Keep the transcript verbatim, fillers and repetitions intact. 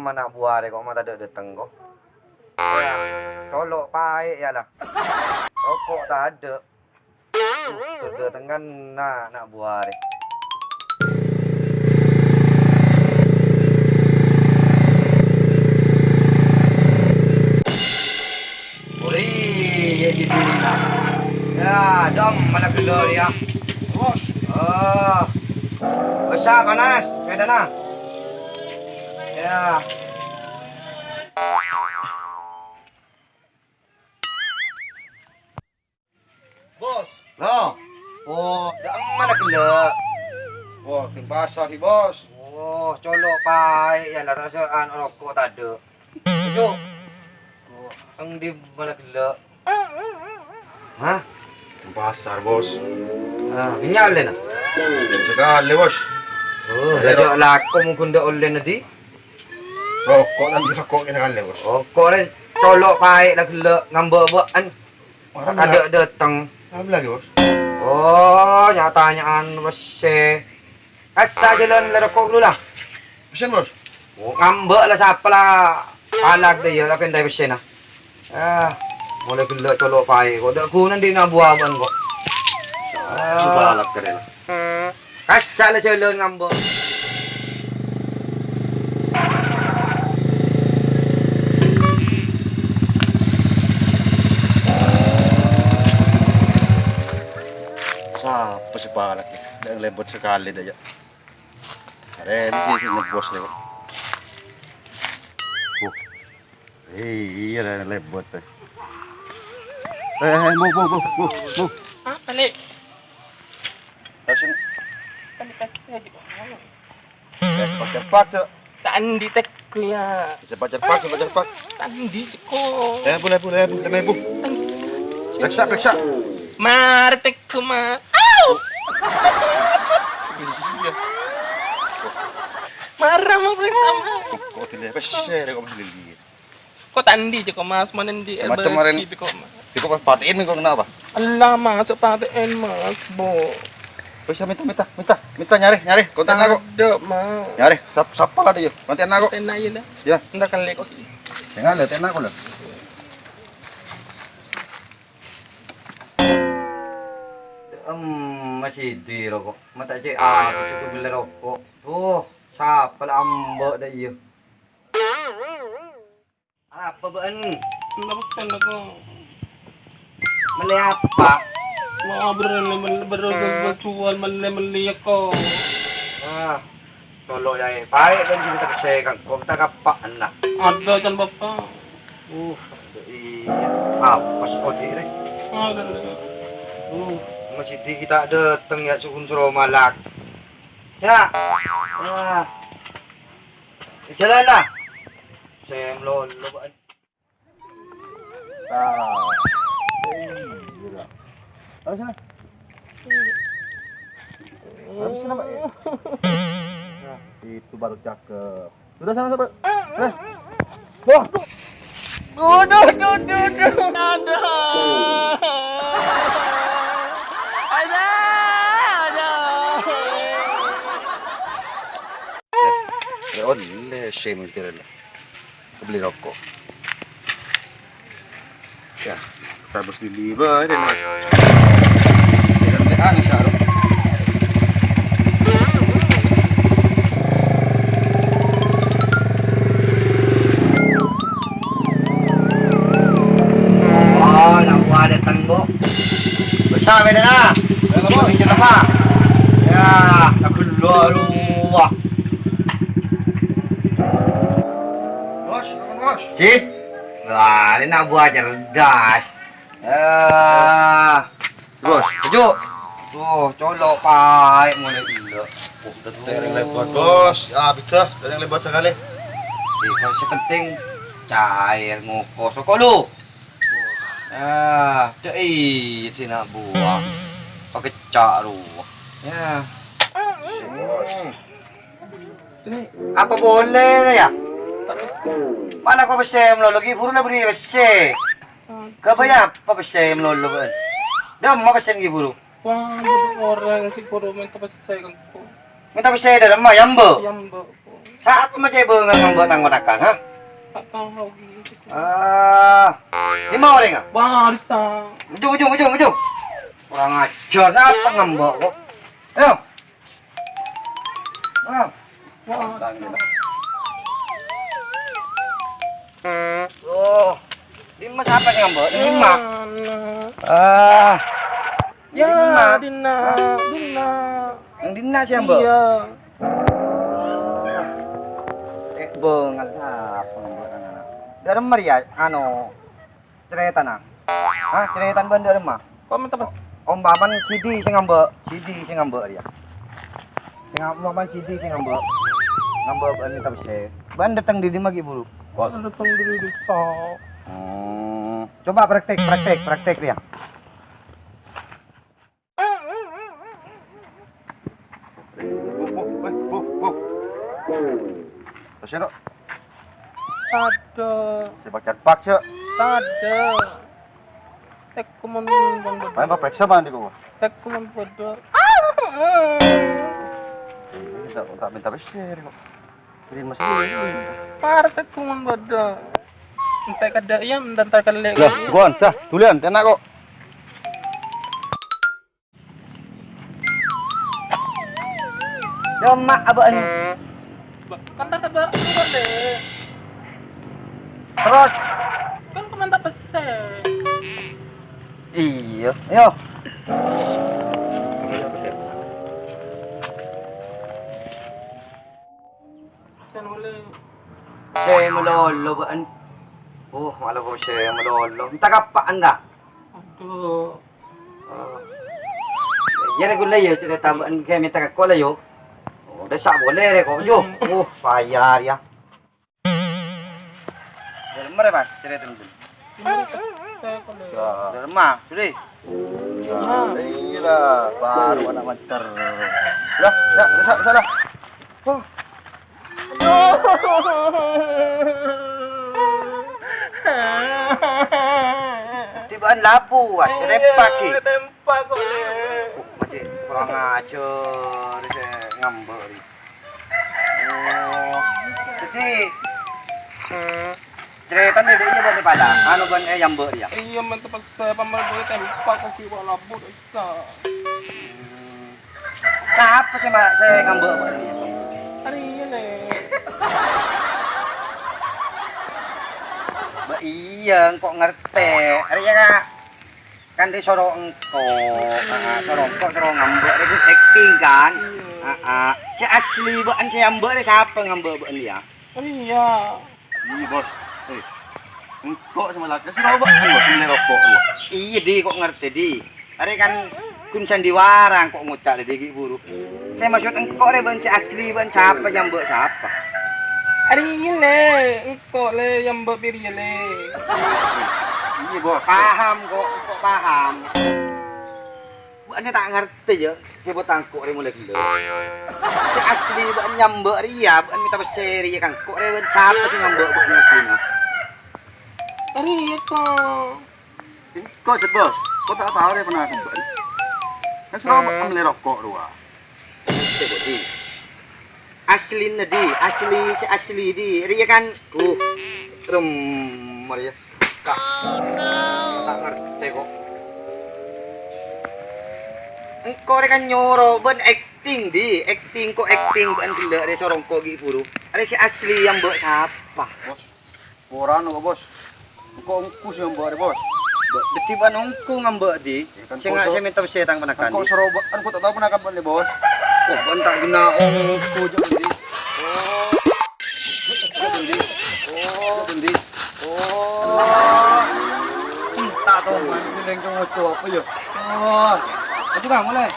Ana' buwâ rè kok ma' tadâ' dâteng, ko'. Colo' paè, yâ, la. Roko' tadâ'. Tadâ' tengnga na', ana' buwâ rè. Ori, yâ, si Dina. Yâ, dom, mana gelo, yâ. Bos. Oh. Bâsa, panas, sepedana. Yâ. Bos. Loh. Oh, dâ' emma la ghellâ'? Wah, tèng pasar, Bos. Oh, colo' paè, yâ, la, rasa an roko' tadâ'. Ayo. Oh, endi ma la ghellâ'? Hah? Tèng pasar, Bos. Ah, mènnya' ollèna? Sakalè, Bos. Oh, ayo. Aja lako mongghun dâ' ollèna, Di. Roko' kan roko' kèra kalè, Bos. Roko' rè colo' paè la ghellâ' ngambâ' bâ'ân. Ora tadâ' dâteng. Apa lagi, Bos? Oh, nya-tanya'an pèssè. Kassa' jhâlân la roko' ghâllu la. Pèssèna, Bos? Oh, ngambâ' la sapa la palag dâ' iyâ la pènta pèssèna. Ah, molaè ghellâ' colo' paè ko'. Dâ' ghuna andi' na' buwâ bâ'ân ko'. Ah. Coba alat karè la. Kassa' la jhâlân ngambâ'. Sapa sè palag yâ? Dâ' lèbât sakalè dâ' yâ. Arèya nèka sè nebos lèbât. Wuh. Iyâ, la lèbât, eh. Eh, eh, bu, bu, bu, bu, bu. Apa, Lè'? Tasin. Kan dikasih aja. Eh, cepat-cepat, Cok. Ta' andi' tekku, yâ. Cepat-cepat, cepat-cepat. Ta' andi' tekku. Eh, bu, bu, bu, bu, bu. Ta' andi' tekku. Periksa, periksa. Mara tekku, Ma. Au! Iya. Mara, Ma, periksa, Ma. Kok, kok tidak? Pèssè, kok masih lili? Ko' ta' andi' jâ' ko', Mas, mon andi', eh, macem kemarin bâgi bi' ko', Mas. Bi' ko' pas patè'èn ko' kenapa? Ella, Mas, patè'èn, Mas, bo. Wis, mènta, mènta, mènta, mènta nyarè, nyarè, kontènna ko'. Tadâ', Mas. Nyarè, sap-, sapa la dâ' iyâ? Kontènna ko'. Kontènna iyâ, dah. Yâ. Entar kali ko'. Sènga' lho, tènna ko' lho. Em, masih di roko'. Mata cè' aku cukup beli roko'. Tuh, sapa la ambâ' dâ' iyâ? Apa bâ'ân? Enggak peken aku. Mellè apa? Wah, berani mel-, berani jual mellè-mellè ya, kok. Ah, tolo' ya, eh. Paè bân sing terse kangkong tak apa enak. Ada kan, Bapak? Uh, iya. Apa sih kok, Dik, rè? Ada, ada. Uh, masih di kita datang ya, sukun Suromalak. Ya. Ah. Jhâlân, la. Sè malolo, bâ'ân. Ah. Iya, la. Ayo, sana. Habis, sana, Pak. Nah, itu baru cakep. Sudah, sana, sana, Pak. Eh. Wah. Duh, duh, duh, duh, duh. Aduh. Aduh, aduh. Ya, ya, ollè sè mungkin. Kebeli roko'. Ya, tabus di liba deh, Mas. Jangan te'an, Sarung. Oh, nak buah ada tenggo. Besar beda lah. Dalam, Bos. Ini apa? Ya, tak keluar rumah. Bos, Bos. Sip. Wah, ini nak buah cerdas. Ah. Bos. Sejuk. Tuh, colo' paè mulai gila. Oh, tetep yang lebat, Bos. Ya, bisa, yang lebat sekali. Yang penting cair ngokos. Roko' lu. Ah, cek iya sih nak buang. Pakai cak ruwah. Ya. Bos. Apa boleh ya? Mana kok pèssè malolo, ghi' buru la bâri' pèssè. Kèbâ ya apa pèssè malolo, bâ'ân? Dâ'emma pèssè ghi' buru. Wah, ada orang ghi' buru mènta pèssè kangko. Mènta pèssè dâ'emma, ya, Mbok? Ya, Mbok. Sapa ma' cè' bângal ngambâ' tang ponakan, ha? Ta' tao, gitu. Ah, dimma orèngnga? Barisan. Maju, maju, maju, maju. Kurang ajar, sapa ngambâ' kok? Ayo. Ah. Wah. Oh, dimma sapa sè ngambâ'? Dimma? Ana. Ah. Ya, dimma? Dinna', dinna'. Neng dinna' sè ngambâ'? Iyâ. Eh, bângal sapa ngambâ' nang ana'? Dâ' remma rèya, anu, carètana. Hah, carètana bân dâ' remma? Kok mantep? Ompamana sèdhi sè ngambâ', sèdhi sè ngambâ' rèya. Sè ngam-, ompamana sèdhi sè ngambâ'. Ngambâ' bân mènta pèssè. Bân dâteng dâri dimma ghi' buru? Kok dâteng dâri dissa? Hmm. Coba praktek, praktek, praktek rèya. Pasèra? Tadâ'. Sè pakèt paksa. Tadâ'. Tèko mon bân bâdâ. Maèn paparèksa mandi kok. Tèko mon bâdâ. Ini tak, tak mènta pèssè kok. Jadi masih. Par tèko mon bâdâ. Entah kada iya, entah kali. Lah, bukan, sah, tulian, enak kok. Demak abâ'na. Kan tak ada, kan tak ada. Terus? Kan cuma tak pesen. Iya, ayo. Pesen oleh. Sè malolo, bâ'na. Oh, malah kok sè malolo. Minta kapa'an dah. Aduh. Oh. Iyâ, rè, ghulâ, yâ, carèta bâ'na kè mènta ka engko' la, yâ. Oh, dâ' sa' polè, rè, kok, yâ. Hmm. Uh, payah, yâ. Dâ' remma, rè, Mas, carètana, Bun? Dâ' remma, sorè. Yâ, iyâ la, baru ana' mandhâr. Lah, yâ, bisa, bisa, lah. Oh. Tibâ'ân labu, Mas, rempa ghi'. Rempa kok, Lè'. Oh, masih kurang ajar, sè ngambâ' rè. Oh, jadi, carètana dâ' iyâ bâ'na padâ, anu bân è ngambâ' rèya. Iyâ, men tepes saya pamer boleh tempa kok ghi' kok labu, Dè'. Sa. Sapa sè ma-, sè ngambâ' bâ'na? Arèya, Lè'. Bâ iyâ, engko' ngartè. Arèya, Ka'. Kan rè soro engko'. Heeh, soro engko', soro ngambâ'. Rè ghi' acting, kan? Iyâ. Heeh. Sè asli bâ'na sè ngambâ' rè sapa ngambâ' bâ'na, yâ? Arèya. Iyâ, Bos. Eh, engko' sè malakè, sè rowa, Bos, mellè roko', rowa. Iyâ, Di, kok ngartè, Di. Arè kan ghun sandiwara engko' ngoca' rè, Di, ghi' buru. Sè maksod engko' rè bâ'na sè asli, bâ'na sapa, nyambâ' sapa? Arèya, Lè', engko', Lè', nyambâ' bâriyâ, Lè'. Iyâ, Bos. Paham, kok, engko' paham. Bâ'na ta' ngartè, yâ, kèbâ tangko' rè molè ghellâ'. Sè asli bâ'na nyambâ' rèya, bâ'na mènta pèssè rèya ka engko' rè, bâ'na sapa sè ngambâ' bâ'na aslina? Arèya, to. Engko', Cèt, Bos. Ko' ta' tao rè ponapa bâ'na. Kan soro bâ'na mellè roko' rowa. Cèt, Di. Aslina, Di, asli, sè asli, Di. Rèya kan, uh, remmer, yâ. Ka', ta' ngartè, kok. Engko' rè kan nyoro, bâ'na acting, Di. Acting, kok acting, bâ'na ghellâ' rè soro engko' ghi' buru. Arè sè asli nyambâ' sapa? Bos, ora no, Bos. Engko' ongghu sè ngambâ' rè, Bos. Bâ-, dhâddhi bâ'na ongghu ngambâ', Di. Yâ, kan sè nga-, kosong. Sè mènta pèssè tang ponakan, engko' Di. Soro bâ-, engko' ta' tao ponakan bâ'na, Bos. Oh, bâ'na ta' ghenna ongghu, jhâ' bendi. Oh. Jhâ' bendi. Oh. Jhâ' bendi. Oh. Entah to, man, ini lengkong ngoco apa ya? Oh. Itu kamu, Le?